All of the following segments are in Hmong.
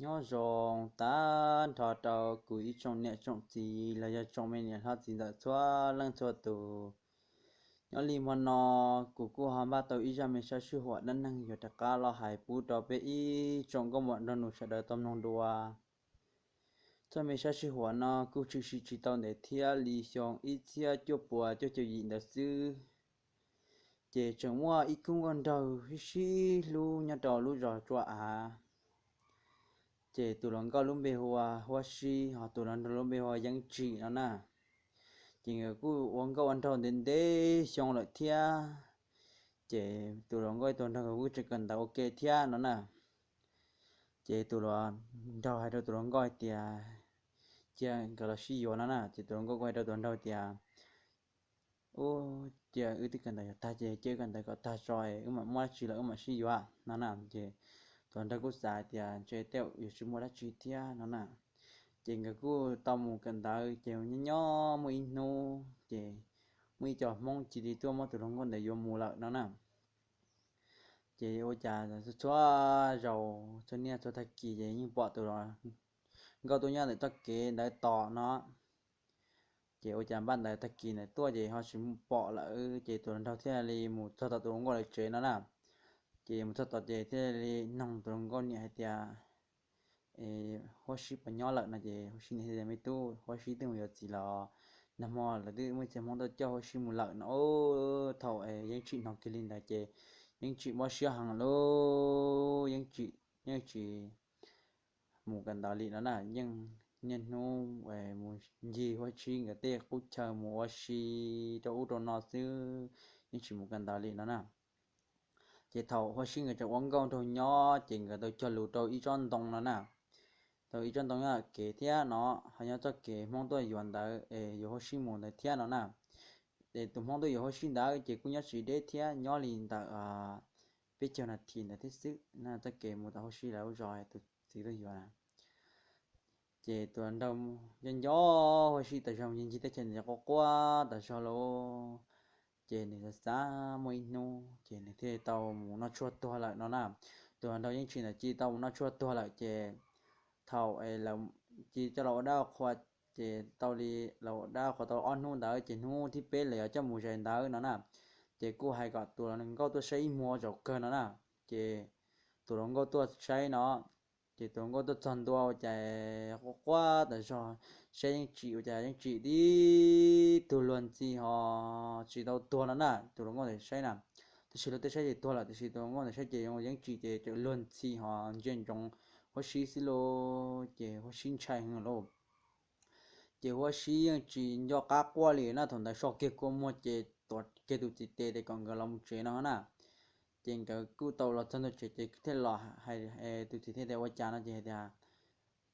Nyob zoo tag nrho rau kuv ib tsoom niam tsoom txiv los yog tsoom me niam hlob txiv ntxawm txhua leej txhua tus. Nyob li hmo no, kuv kuj ho npaj tau ib zaj me sab sij huam dab neeg yuav rov qab los hais pub rau peb ib tsoom nkauj muam nraug nus sawv daws tau mloog dua. Txoj me sab sij huam no kuj tshwm sim tsis tau ntev thiab li, xyoo ib txhiab cuaj puas cuaj caum yim ntawd xwb. Ces tseem muaj ib khub nkauj nraug sib sib hlub nyob rau lub zos Tsua Av. Ces tus hluas nkauj lub npe hu ua Huab Sib, ho tus hluas nraug lub npe hu ua Yeeb Tsim no na. Ces nkawd kuj ua nkauj ua nraug ntev ntev xyoo lawm thiab. Ces tus hluas nkauj tus hluas nraug kuj tseem kawm ntawv ua ke thiab no na. Ces tus hluas nraug hais rau tus hluas nkauj hais tias, cia nkawd los sib yuav no na. Ces tus hluas nkauj kuj hais rau tus hluas nraug tias, Ub, cia wb twb kawm ntawv yuav tag ces cia wb kawm ntawv kom tag tso, wb mam muaj dab tsi los wb mam sib yuav no na. Ces tus hluas nraug kuj xav hais tias ntshe tej zaum yuav tsis muaj dab tsi thiab no na. Ces nkawd kuj tau mus kawm ntawv, ces nyob nyob muaj ib hnub ces muaj ib co Hmoob cia li tuaj muab tus hluas nkauj ntawd yuav mus lawm no na. Ces ua cas txhua zaus txhua niaj txhua tag kis ces yeej pom tus hluas nkauj tuaj nyob ntawm txoj kev ntawd tos no. Ces ua cas npaj ntawd tag kis ntawd tuaj ces ho tsis pom lawm, ces tus hluas nraug thiaj li mus txog tom tus hluas nkauj lawv tsev no na. Ces mus txog tom ces thiaj li noog tus hluas nkauj niam hais tias, Huab Sib puas nyob lawm no? Ces Huab Sib niam tias, Me tub, Huab Sib twb mus yuav txiv los, nag hmo lawv twb muaj ib txhia Hmoob tuaj coj Huab Sib mus lawm no. Thaum Yeeb Tsim hnov kiag li ntawd ces Yeeb Tsim mob siab heev lauj. Yeeb Tsim yeej tsis mus kawm ntawv li no na, yeej niaj hnub mus ncig Huab Sib nkawd tej qub chaw, mus ua si rau ub rau no xwb, yeej tsis mus kawm ntawv li no na. Ces thaum Huab Sib nkawd tseem ua nkauj nraug nyob ces nkawd tau cog lus rau ib tsob ntoo no na, rau ib tsob ntoo nyob tom kev thiab no, ho nyob txoj kev Hmoob tuaj yuav ntawd es yuav Huab Sib mus ntawd thiab no na. Es tus Hmoob tuaj yuav Huab Sib ntawd ces kuj nyob tsis deb thiab, nyob li ntawm peb caug nas this ntawd thiab xwb na, txoj kev mus tom Huab Sib lawv lub zos tus txiv tuaj yuav na. Ces tus hluas nraug nco nco Huab Sib tas zog, mus ncig teb chaws ntawd quaj quaj tas zog lauj. Ces nws xav xav muaj ib hnub ces nws thiaj tau mus noj tshuaj tuag lawm no na. Tus hluas nraug Yeeb Tsim ntawd cia li tau mus noj tshuaj tuag lawm ces thaum cia li coj los ua dab ua qhua, ces tau li los ua dab ua qhua tau ob hnub ntawd ces hnub thib peb lawv yuav coj mus zais ntawd no na. Ces kuj hais kom tus hluas nkauj tuaj saib ib hmos zaum kawg no na. Ces tus hluas nkauj tuaj saib no, ces tus hluas nkauj tuaj txog ntua ua cas quaj quaj tas zog, saib Yeeb Tsim ua cas Yeeb Tsim tib tug luag ntxhi ho tsis tau tuag no na. Tus hluas nkauj ntawd saib na, tab sis luag tej saib ces tuag lawm, tiam sis tus hluas nkauj ntawd saib ces Yeeb Tsim ces tseem luag ntxhi ho ntsia ntsoov Huab Sib xwb lauj. Ces Huab Sib ntshai heev lauj. Ces Huab Sib yeej tsis nco qab quaj li na, thaum ntawd so kiag kua muag ces tuav kiag tus txiv tes kom nkawd los mus tsev no na. Ces nkawd kuj tau los txog ntua tsev ces thiaj los hais, tus txiv thiaj tias, Ua cas no? Ces hais tias,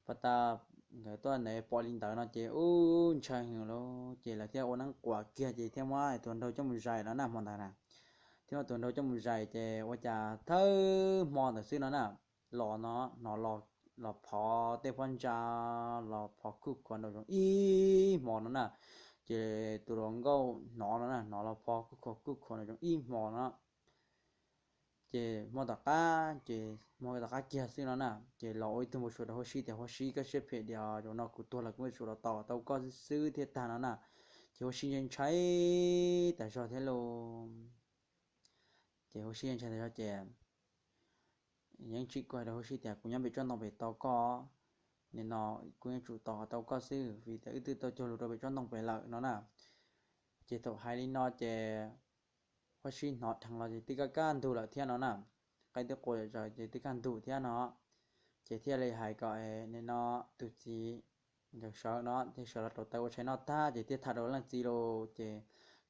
Pas tas nkawd tuaj ntawd pom li ntawd no ces ub ntshai heev lauj. Ces lawv thiaj ua neeb quas kiag ces thiaj muab tus hluas nraug coj mus zais no na hmo ntawd na. Thiaj muab tus hluas nraug coj mus zais ces ua cas thawj hmo ntawd xwb no na, los no hnov los phov tej phab ntsa los phov khuj khuav nraum zoov ib hmos no na. Ces tus hluas nkauj hnov no na, hnov los phov khuj khuav khuj khuav nraum zoov ib hmos no. Ces hmo tom qab, ces hmo tom qab kiag xwb no na, ces los ua ib tug npau suav rau Huab Sib tias, Huab Sib, koj siab phem diam, zaum no kuv tuag los kuv npau suav los tos tau koj xwb xwb thiaj tag no na. Ces Huab Sib ntshai ntshai tas zog thiab lauj. Ces Huab Sib ntshai tas zog ces Yeeb Tsim kuj hais rau Huab Sib tias, Kuv nyob pem tsob ntoo pem tos koj, nim no kuv yeej tsum tos tau koj xwb vim tias wb twb tau cog lus rau pem tsob ntoo pem lawm no na. Ces thaum hais li no ces Huab Sib hnov dheev los ces twb kaj kaj ntug lawm thiab no na, qaib twb qua zom zaws ces twb kaj ntug thiab no. Ces thiaj li hais kom nim no tus txiv nkawd sawv no thiaj sawv los rauv taws ua tshais noj tag ces thiaj tham rau leej txiv lauj. Ces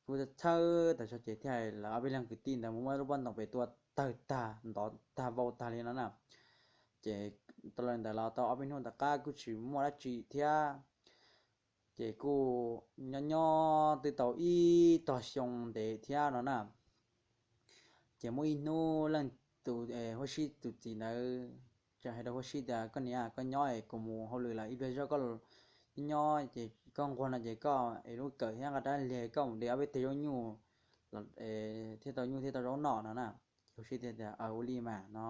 kuj txhawj tas zog ces thiaj hais lawv ob peb leeg kwv tij ntawd mus muab lub pob ntoo pem tua tawg tag ntov tag vau tag li no na. Ces tau li ntawd los tau ob peb hnub tom qab kuj tsis muaj dab tsi thiab. Ces kuj nyob nyob twb tau ib tog xyoo ntev thiab no na. Ces muaj ib hnub leej tus, Huab Sib tus txiv ntawd txawm hais rau Huab Sib tias, Koj niam, koj nyob es kuv mus hauj lwm lawm, ib pliag zog koj nyob ces koj nquag no ces koj es lub kawm thiab nqa rab liag koj mus de ob peb teg zaub nyuj thiaj tau nyuj thiaj tau zaub noj no na. Ces Huab Sib tias, Aws, ua li mas no.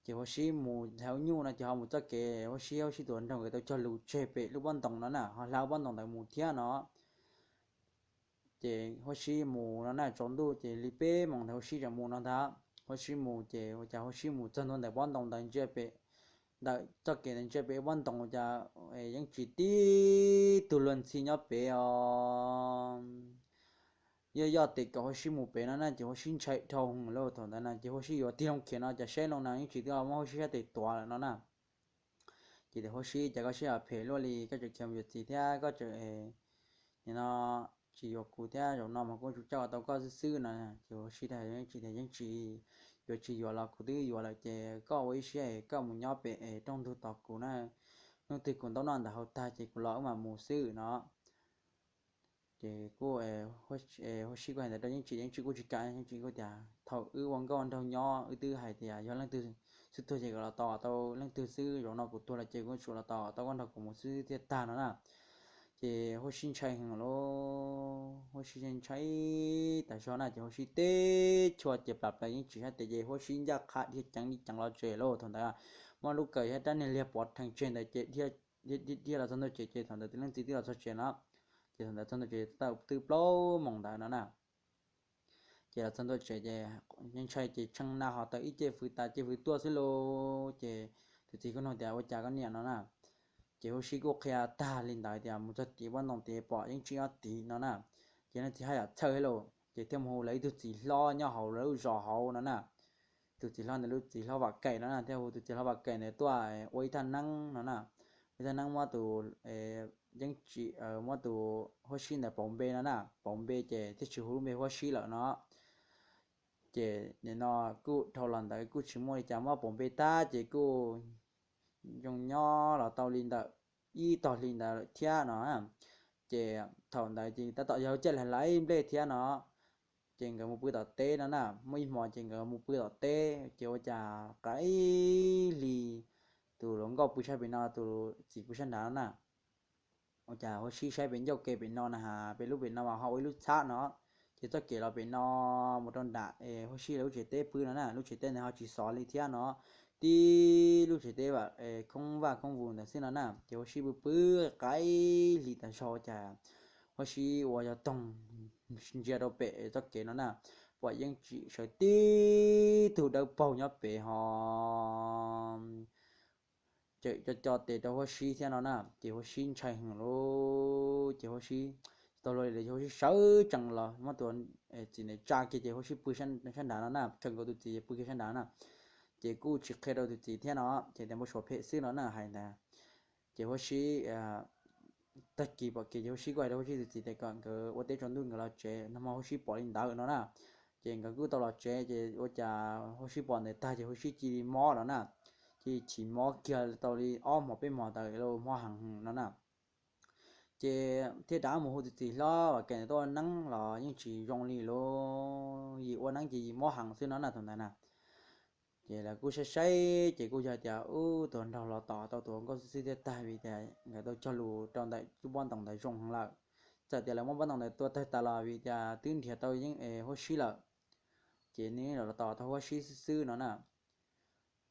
Ces Huab Sib mus hlawv nyuj no ces ho mus txoj kev Huab Sib, Huab Sib tus hluas nraug nkawd tau cog lus tseg pem lub pob ntoos no na, ho hlawv pob ntoos ntawd mus thiab no. Ces Huab Sib mus no na, tsaus ntuj ces li peb moos ntawd Huab Sib tseem mus no ntag. Huab Sib mus ces ua cas Huab Sib mus txog ntua ntawm pob ntoos ntawd ntsia pem, ntawm txoj kev ntawd ntsia pem pob ntoos cas Yeeb Tsis tib tug luag ntxhi nyob pem os. Yog yoj tes kom Huab Sib mus pem no na ces Huab Sib ntshai dhau hwv lauj. Thaum ntawd na ces Huab Sib yuav tig loo khiav no cas saib loo na Yeeb Tsis twb muab Huab Sib sab tes tuav lawm no na. Ces tias Huab Sib, cas koj siab phem luaj li, koj tseem khiav mus yuav txiv thiab koj tseem, nim no tsis yuav kuv thiab, zaum no mas kuv tsis txawj ua tau koj xwb xwb no. Ces Huab Sib tias Yeeb Tsis, tias Yeeb Tsis, yuav tsis yuav los kuv twb yuav lawm ces koj ua ib siab es koj mus nyob pem es rooj ntug tos kuv na. Hnub twg kuv ntaub noj ntawm hauv tag ces kuv los wb mam mus xwb no. Ces kuj, Huab Sib kuj hais ntawd rau Yeeb Tsis, Yeeb Tsis kuj tsis kam, Yeeb Tsis kuj tias thaum wb ua nkauj nraug nyob wb twb hais tias yog leej twg xub tuag ces kom los tos tau leej twg xwb, zaum no kuv tuag lawm ces kuv tsuas los tos tau koj nrog kuv mus xwb thiaj tag no na. Ces Huab Sib ntshai heev lauj, Huab Sib ntshai tas zog na ces Huab Sib teb chua ces plam plaws Yeeb Tsis sab tes ces Huab Sib ncaj qha dhia ceev li ceev los tsev lauj. Thaum ntawd muab lub kawm thiab rab niag liag pov rhees tseg ntawd ces dhia los txog ntua tsev ces thaum ntawd tus leej txiv twb los txog tsev no. Ces thaum ntawd txog ntua tsev tau twb plaub moos ntawd no na. Ces los txog ntua tsev ces ntshai ces tshee na ho tawm ib ce fws tas ce fws tuaj xwb lauj. Ces tus txiv kuj nug tias ua cas koj niam no na. Ces Huab Sib kuj qhia tag li ntawd tias mus txog tim pob ntoos tid pom Yeeb Tsis nyob tid no na. Ces leej txiv haj yam txhawj thiab lauj ces thiaj mus hu lawv ib tug txiv hlob nyob hauv lawv lub zos hauv no na. Tus txiv hlob ntawd lub txiv hlob Vam Kaim no na, thiaj hu tus txiv hlob Vam Kaim ntawd tuaj ua ib thaj neeb no na. Ua ib thaj neeb muab tus Yeeb Tsis, muab tus Huab Sib ntawd pauv npe no na, pauv npe ces thiaj tsis hu lub npe Huab Sib lawm no. Ces nim no kuj dhau los ntawd kuj tsis muaj li cas, muab pauv npe tag ces kuj zoo nyob los tau li ntawm ib tog hli ntawd lawm thiab no. Ces thaum ntawd ces tab tom yog lub caij hlais nplej thiab no. Ces nkawd mus pw tom teb no na, muaj ib hmo ces nkawd mus pw tom teb ces ua cas qab ib hli tus hluas nkauj pw sab pem no, tus txiv pw sab nrad no na. Ua cas Huab Sib saib pem ncauj ke pem no na has, pem lub pem no mas ho ua ib lub txhab no. Ces txoj kev los pem no mus rau nram Huab Sib lawv lub tsev teb pw no na, lub tsev teb ntawd ho tsis xov li thiab no. Tib lub tsev teb khoob vaj khoob vus ntawd xwb no na. Ces Huab Sib pw pw qab ib hli tas zog ua cas Huab Sib ua yog toog ntsia rau pem txoj kev no na, pom Yeeb Tsis sawv tib tug dawb paug nyob pem ho tseem co co tes rau Huab Sib thiab no na. Ces Huab Sib ntshai heev lauj, ces Huab Sib tsis tau luag li, Huab Sib sawv tsees los muab tus txiv ntawd tsa kiag ces Huab Sib pw sab nrad no na, tsawg nkaus tus txiv pw kiag sab nrad na. Ces kuj tsis qhia rau tus txiv thiab no, ces tias npau suav phem xwb no na hais ntawd. Ces Huab Sib tag kis pom kev ces Huab Sib kuj hais rau Huab Sib tus txiv tias kom nkawd ua teb tsaus ntuj nkawd los tsev, nag hmo Huab Sib pom li ntawd no na. Ces nkawd kuj tau los tsev ces ua cas Huab Sib pom ntawd tag ces Huab Sib cia li mob no na. Ces chim mob kiag tau li ob hmos peb hmos ntawd los mob heev no na. Ces thiaj rov mus hu tus txiv hlob Vam Kaim ntawd tuaj ua neeb los yeej tsis zoo li lauj, yim ua neeb ces yim mob heev xwb no na thaum ntawd na. Ces lawv kuj saib saib ces kuj yog tias ub tus nraug los tom tau tus nkauj xwb xwb thiaj tag vim tias nkawd tau cog lus rau ntawm lub pob ntoos ntawd zoo heev lawm. Txawm tias lawv muab pob ntoos ntawd tua tawg tas los vim tias twb nrhiav tau Yeeb, Huab Sib lawm, ces nws los tom tau Huab Sib xwb xwb no na.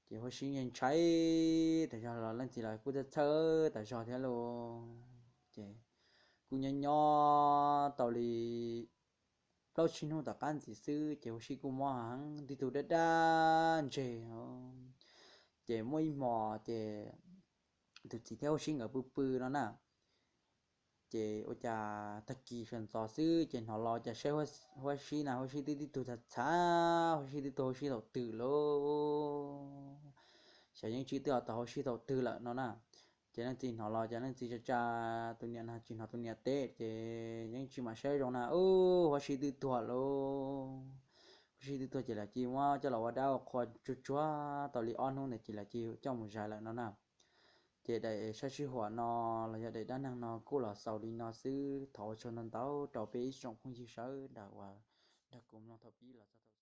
Ces Huab Sib ntshai tas zog los leej txiv los kuj txhawj txhawj tas zog thiab lauj. Ces kuj nyob nyob tau li plaub tsib hnub tom qab ntxiv xwb ces Huab Sib kuj mob heev, tib tug daj daj ntseg. Ces muaj ib hmo ces tus txiv thiab Huab Sib nkawd pw pw no na. Ces ua cas tag kis sawv ntxov xwb ces hnov los cas saib Huab Sib na, Huab Sib twb tib tug txhav txhav, Huab Sib twb tuag Huab Sib thaum twg lauj. Xyov Yeeb Tsis twb los tom Huab Sib thaum twg lawm no na. Ces leej txiv hnov los ces leej txiv tsa tsa tus niam no tsis hnov tus niam teb ces Yeeb Tsis mam saib zoo na, ub, Huab Sib twb tuag lauj. Huab Sib twb tuag ces lawv cia muab coj los ua dab ua qhua tsuag tsuag tau li ob hnub ntawd ces lawv cia coj mus zais lawm no na. Ces daim sab sij huam no los yog daim dab neeg no kuj los xaus li no xwb, thov ua tsaug ntau ntau rau peb ib tsoom phooj ywg sawv daws uas nrog kuv mloog thaum pib los txog thaum